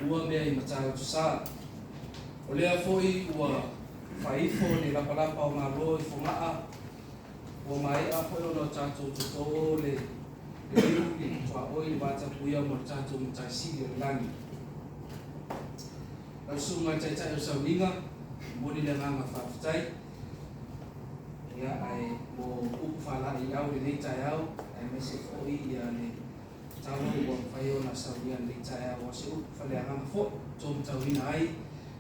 ua mea i Matautu-Sa. O lea foi ua faaifo le lapalapa o Malo i Fogaa, ua maea foi ona tatou totō le liu i le tuaoi i le vatapuia ma le tatou Matai Sili o le lagi. Lau Susuga i le Taitai o le Sauniga, e momoli le agaga faafetai, ia, ae mo upu faalaeiau i lenei taeao, aemaise foi le talo ua mafai ona saunia i lenei taeao. A o se upu faaleagaga foi ua outou matauina ai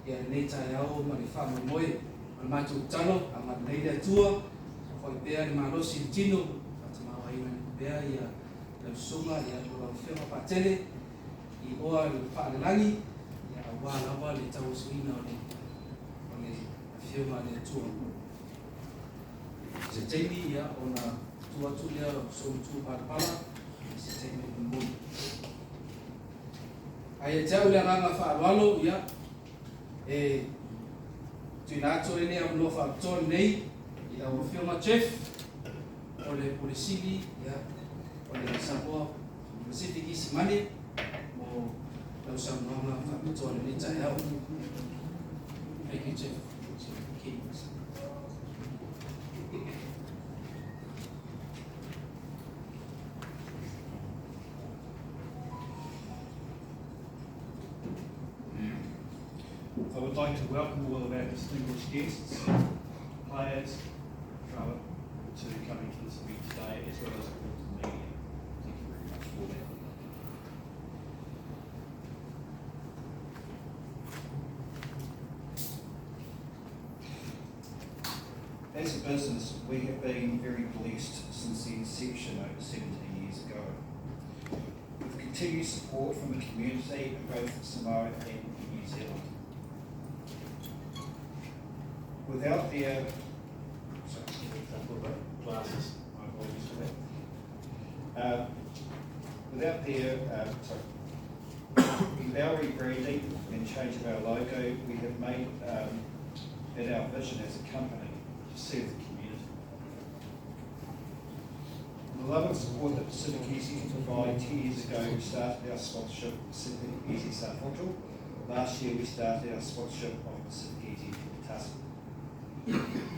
lenei taeao ma le faamoemoe. O le matou tatalo, agalelei le Atua, foai pea le malosi i le tino, faatamaoaiga pea lau susuga ma lau Afioga Patele i oa le faalelagi, aua lava le tauasuina o le Afioga a le Atua. Se taimi ona tuu atu lea o somutu palapala i se taimi mulimuli. Ae ia te au le agaga faaaloalo, ia, e tuuina atu ai le avanoa faapitoa lenei i lau Afioga Jeff, o le Pule Sili, ia, o le Samoa Pacific Easy Money, mo lau saunoaga faapitoa i lenei taeao. Thank you, Jeff. Okay. I would like to welcome all of our distinguished guests, players, to coming to this event today, as well as all the media. Thank you very much for that. As a business, we have been very blessed since the inception over 17 years ago. With continued support from the community in both Samoa and New Zealand. Without their... Sorry, glasses, my apologies for that. Without their, with our rebranding and change of our logo, we have made it our vision as a company to serve the community. The love and support that Pacific Easy can provide, 10 years ago we started our sponsorship of Pacific Easy Safotu. Last year we started our sponsorship of Pacific Easy Tepatasi.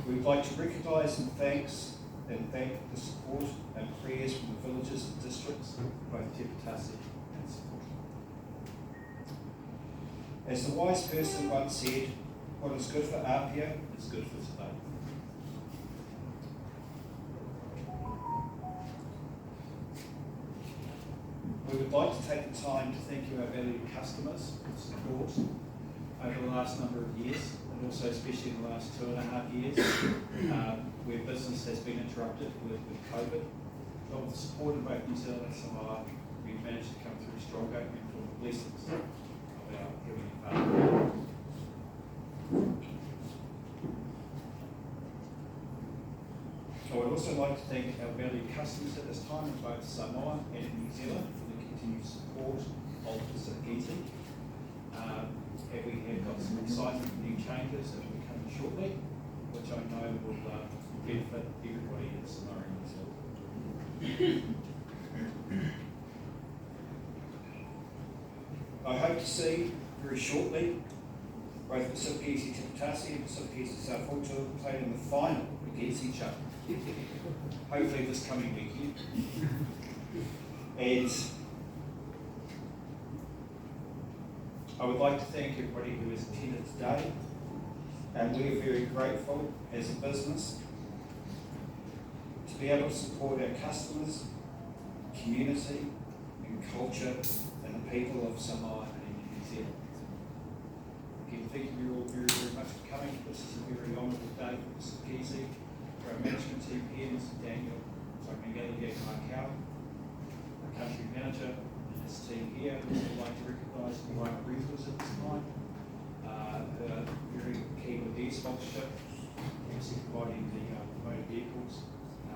We would like to recognise and thank the support and prayers from the villages and districts, both Tepatasi and Safotu. As the wise person once said, what is good for Apia is good for today. We would like to take the time to thank you, our valued customers, for support over the last number of years, and also especially in the last 2.5 years, where business has been interrupted with COVID. But with the support of both New Zealand and Samoa, we've managed to come through stronger and from the blessings of our Heavenly Father. I would also like to thank our valued customers at this time in both Samoa and New Zealand for the continued support of Pacific Easy. And we have got some exciting new changes that will be coming shortly, which I know will benefit everybody in Samoa and New Zealand. I hope to see very shortly both Pacific Easy Tepatasi and Pacific Easy Safotu playing in the final against each other. Hopefully this coming weekend. And I would like to thank everybody who has attended today, and we are very grateful as a business to be able to support our customers, community and culture and the people of Samoa and New Zealand. Again, thank you all very, very much for coming. This is a very honourable day for Pacific Easy, for our management team here, Mr. Daniel, sorry, Miguel Markau, our country manager, and his team here. We'd also like to recognise Moana Rentals at this time, who are very keen with their sponsorship, obviously providing the motor vehicles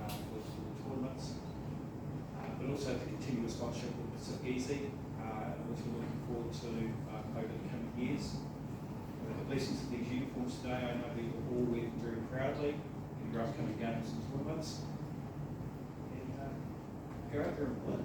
for the tournaments, but also the continuous sponsorship with Pacific Easy, which we're looking forward to over the coming years. With the blessings of these uniforms today, I know that you'll all wear them very proudly in your upcoming games and tournaments. And go out there and win.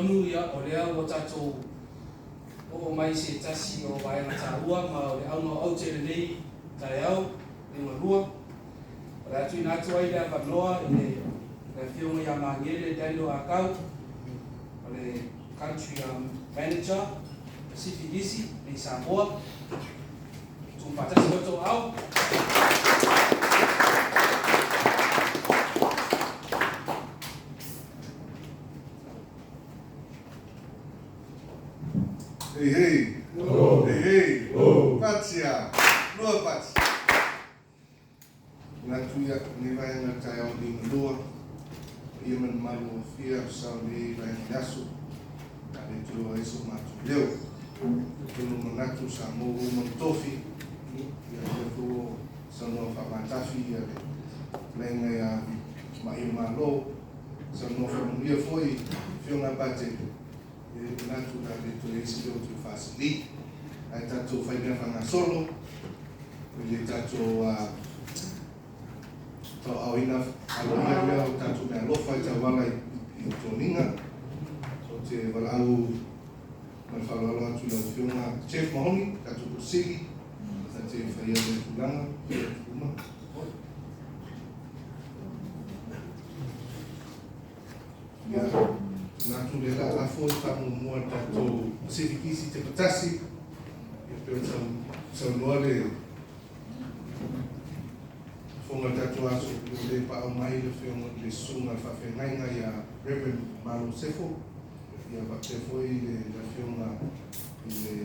talitonu ia o lea ua tatou oo mai se tasi o vaega taua ma o le auga o aute lenei taeao liugalua. O le a tuuina atu ai le avanoa i le Afioga ia Magele Daniel Akau, o le Country Manager Pacific Easy i Samoa. Tuufaatasi outou aao. Hey, hey. Oh. Hey, hey. Oh. Patia. Lua patia. Natu ia ni vaenga taeao liugalua. Ia man malu o fia sao nei vaenga le aso. A le tuloa ai so matou leo. Tonu manatu sa mo o man tofi. Ia ia fo saunoa faamatafi ia le lenga ia mai o malo. Saunoa faamanuia foi Afioga Patele. E manatu la le toe isi leo toe faasili. Ae tatou fai mea faagasolo i le tatou tauaaoina aloaia lea o tatou meaalofa i tauala i toniga. Ou te valaau ma le faaaloalo atu i lau Afioga Jeff Mahoni, tatou Pule Sili, ta te faia lea tulaga uma. Ia, manatu lea la lafo le faamuamua i le tatou Pacific Easy Tepatasi. Ia pei ona saunoa le fofoga o le tatou aso, ua le paau mai le Afioga i le Susuga i le Faafeagaiga ia Reverend Malo Sefo, ia faapea foi le Afioga i le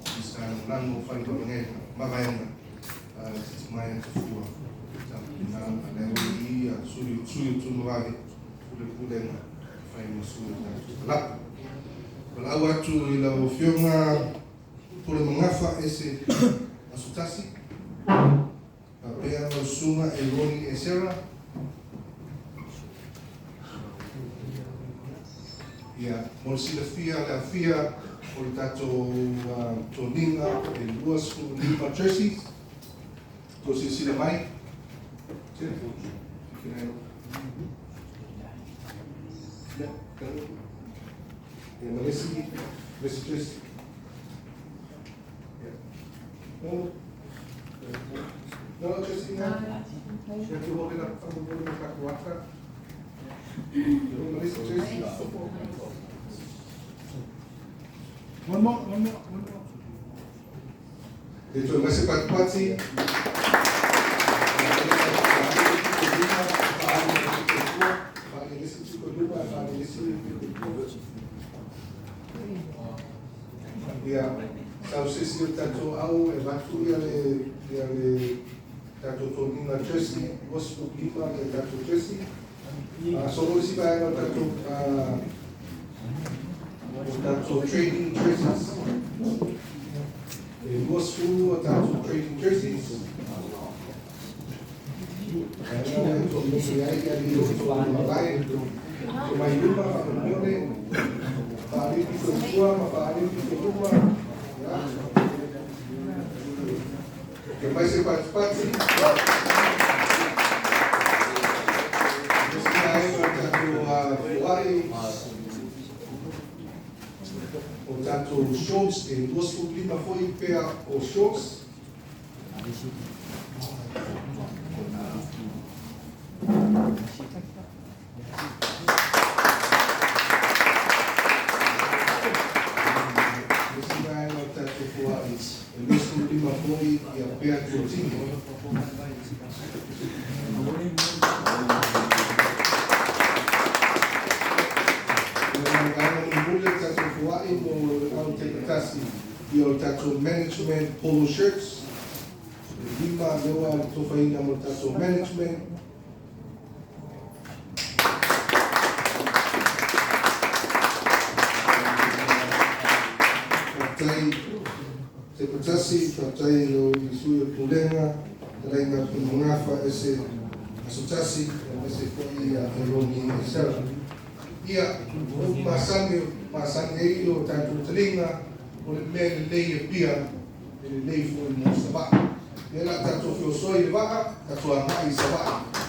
Minisita Lagolago o Fale ma Vaega Titimaea Tafua. Na lea ua i i sui o Tuimavave le pulega e fai ma sui o tatou talapu. Valaau atu i lau Afioga Pule Magafa Ese Asotasi, faapea lau Susuga Eloni Esera. Ia, mo le silafia le aofia o le tatou toniga e 25 jerseys. Tou silasila mai. Ia, ia ma le isi jersey. Ia. No, no, jersey na. Ia tu hore la whakamuri mo tatou ata. Ia ma le isi jersey. One more, one more, one more. E toe mai se patipati. Ia, sau se isi o tatou au e avatu ia le tatou toniga jersey, 25 le tatou jersey. Solo isi vaega o tatou training jerseys. E 20 o tatou training jerseys. Ae e togi ai ia le o malae. Te mai luma faamolemole. Faale pito i tua ma faale pito i luma. Ia. Ke mai se patipati. Isi vaega o tatou foai o tatou shorts, e 25 foi pea o shorts. Isi vaega o tatou foai e 25 foi ia pea tuatini. Ia vaega mulimuli o tatou foai mo le au tepatasi ia o tatou management polo shirts. E 5 leua le tofaina mo tatou management. Faafetai Tepatasi, faafetai i lau sui o Pulega, Talaiga Pule Ese Asotasi, aemaise foi ia Eloni Esera. Ia, o masani, masani ai o tatou taliga, o le mea lelei e pia, e lelei foi mo Savaii. Ia la tatou feosoi i le vaa, tatou agai i Savaii.